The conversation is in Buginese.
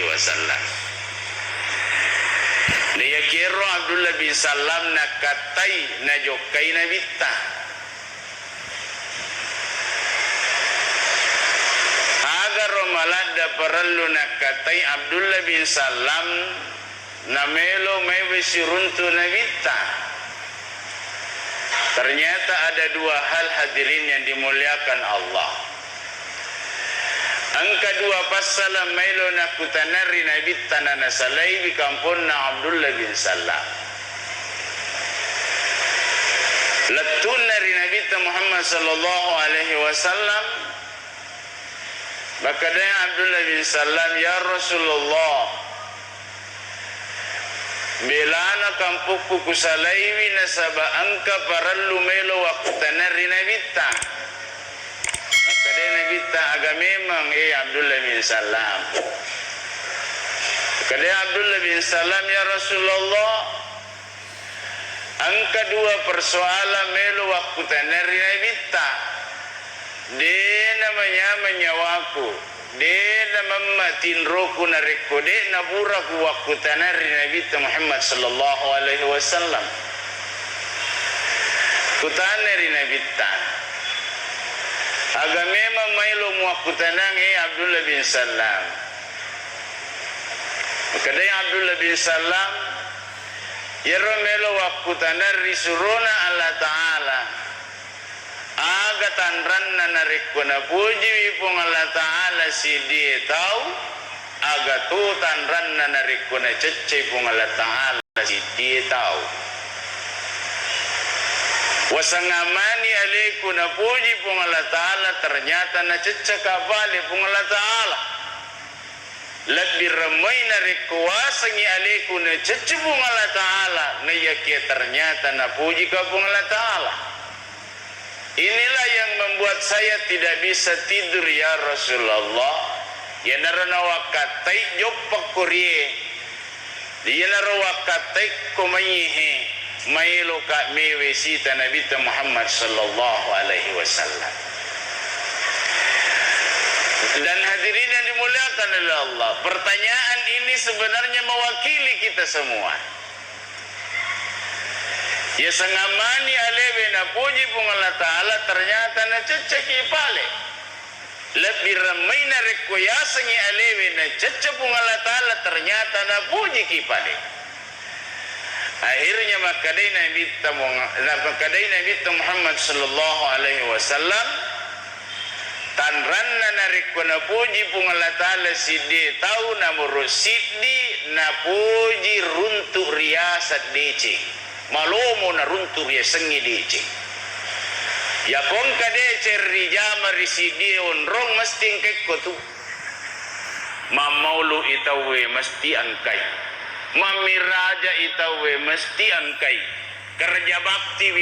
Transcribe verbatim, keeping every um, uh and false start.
wasallam. Naiyakiero Abdullah bin Sallam nakkattai, najokkai Nabitta. Agaro maladda parellu nakkattai Abdullah bin Sallam namelo maiwe siruntu Nabitta. Ternyata ada dua hal, hadirin yang dimuliakan Allah. Engka dua passala maelo nakkutanang ri Nabitta nanasalaiwi kamponna Abdullah bin Sallam. Lettu'na ri Nabitta Muhammad sallallahu alaihi wasallam, makkedai Abdullah bin Sallam, "Ya Rasulullah, belana kampokku kusalaiwi nasaba engka parellu maelo wakkutanang ri Nabitta." Makkedai Nabitta, "Aga memang, eh, Abdullah bin Sallam?" Makkedai Abdullah bin Sallam, "Ya Rasulullah, engka dua persoalan maelo wakkutanang ri Nabitta. De namanyameng nyawaku, de namemma tinroku narekko de napura kuwakkutanang ri Nabitta Muhammad sallallahu alaihi wasallam." Kutana ri Nabitta, "Aga memang maelo muwakkutanang, eh, Abdullah bin Sallam?" Makkedai Abdullah bin Sallam, "Iyaro maelo wakkutanang ri surona Allah Ta'ala, aga tanranna narekko napujiwi Puang Allah Ta'ala siddie tau, aga to tanranna narekko naceccai Puang Allah Ta'ala siddie tau. Wasengngamani aleku napuji Puang Allah Ta'ala, ternyata naceccaka pale Puang Allah Ta'ala. Lebbi remmoi narekko wasengngi aleku nacecce Puang Allah Ta'ala, naiyakiya ternyata napujika Puang Allah Ta'ala. Inilah yang membuat saya tidak bisa tidur, ya Rasulullah. Iyanaro nawakkattai joppakko rie. Iyanaro wakkattai ko maihe, maeloka mewe sita Nabitta Muhammad sallallahu alaihi wasallam." Dan hadirin yang dimuliakan oleh Allah, pertanyaan ini sebenarnya mewakili kita semua. Yasengngamani alewe napuji Puang Allah Ta'ala, ternyata nacecceki pale. Lebbi remmai narekko yasengngi alewe nacecce Puang Allah Ta'ala, ternyata napujiki pale. Akhirnya makkedai Nabitta Muha-, makkedai Nabitta Muhammad sallallahu alaihi wasallam, tanranna narekko napuji Puang Allah Ta'ala siddie tau, nomoro siddi napuji runtu riaseng deceng. Malomo naruntu riasengnge deceng. Yako engka deceng rijama ri siddie onrong, mesti engka ikko tu. Mammaulu i tauwe mesti engkai. Mammiraja i tauwe mesti engkai. Kerja bakti